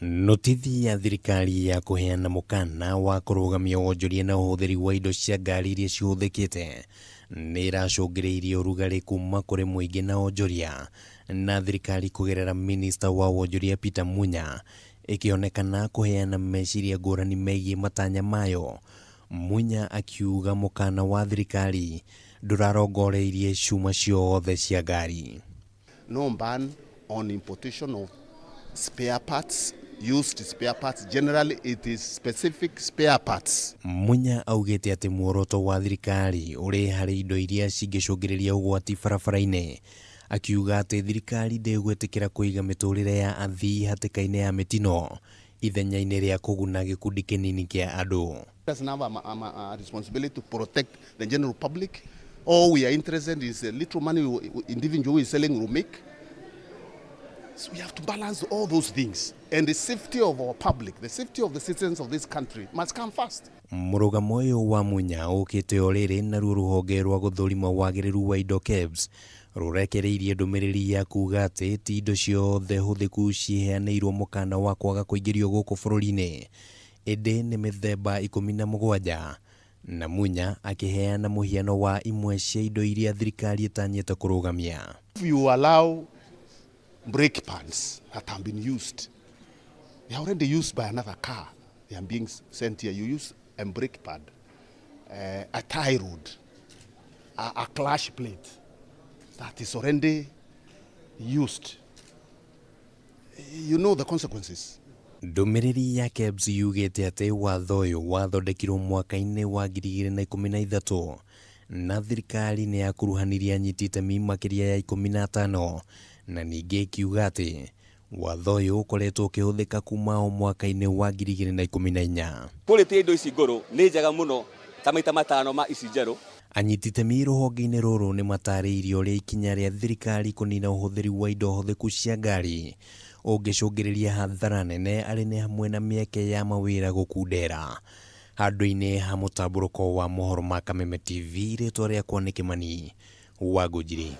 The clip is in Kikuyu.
Notithi ya thirikari ya kũheana mũkana wa kũrũgamia wonjoria na ũhũthĩri wa indo cia ngari iria cihũthĩkĩte nĩ ĩracũngĩrĩirie ũrugarĩ kuma kũrĩ mũingĩ na onjoria, na thirikari kũgerera minista wa wonjoria Peter Munya ĩkĩonekana kũheana meciria ngũrani megiĩ matanya mayo. Munya akiuga mũkana wa thirikari ndũrarongoreirie cuma ciothe cia ngari. No ban on importation of spare parts, used spare parts. Generally, it is specific spare parts. Munya augĩte atĩ muoroto wa thirikari ũrĩ harĩ indo iria cingĩcũngĩrĩria ũgwati barabara-inĩ, akiuga atĩ thirikari ndĩgwĩtĩkĩra kũiga mĩtũrĩre ya athii hatĩka-inĩ ya mĩtino ithenya-inĩ rĩa kũguna gĩkundi kĩnini kĩa andũ. Doesn't have a responsibility to protect the general public. All we are interested in is the little money individual who is selling will make. So we have to balance all those things. And the safety of our public, the safety of the citizens of this country must come first. Mũrũgamo ũyũ wa Munya ũkĩte o rĩrĩ naruo rũhonge rwa gũthũrima wagĩrĩru wa indo KEBS rũrekereirie ndũmĩrĩri ya kuga atĩ ti indo ciothe hũthĩku ciheanĩirwo mũkana wa kwaga kũingĩrio gũkũ bũrũri-inĩ, ĩndĩ nĩ mĩthemba 17, na Munya akĩheana mũhiano wa imwe cia indo iria thirikari ĩtanyĩte kũrũgamia. If you allow brake pads that have been used, they are already used by another car. They are being sent here. You use a brake pad, a tie rod, a clutch plate that is already used. You know the consequences. Ndũmĩrĩri ya KEBS yugĩte atĩ watho ũyũ wathondekirwo mwaka-inĩ wa 2013 na thirikari nĩ yakuruhanirie anyiti itemi makĩria ya 15, na ningĩ ĩkiuga atĩ watho ũyũ ũkoretwo ũkĩhũthĩka kuma o mwaka-inĩ wa 2014. Quality ya indo ici ngũrũ nĩ njega mũno ta maita 5 ma ici njerũ. Anyiti itemi rũhonge-inĩ rũrũ nĩ matarĩirie ũrĩa ikinya rĩa thirikari kũnina ũhũthĩri wa indo hũthĩku cia ngari ũngĩcũngĩrĩria hathara nene arĩ nĩ hamwe na mĩeke ya mawĩra gũkundera. Handũ-inĩ ha mũtambũrũko wa mohoro ma Kameme TV, rĩtwa rĩakwa nĩ Kĩmani wa Ngũnjiri.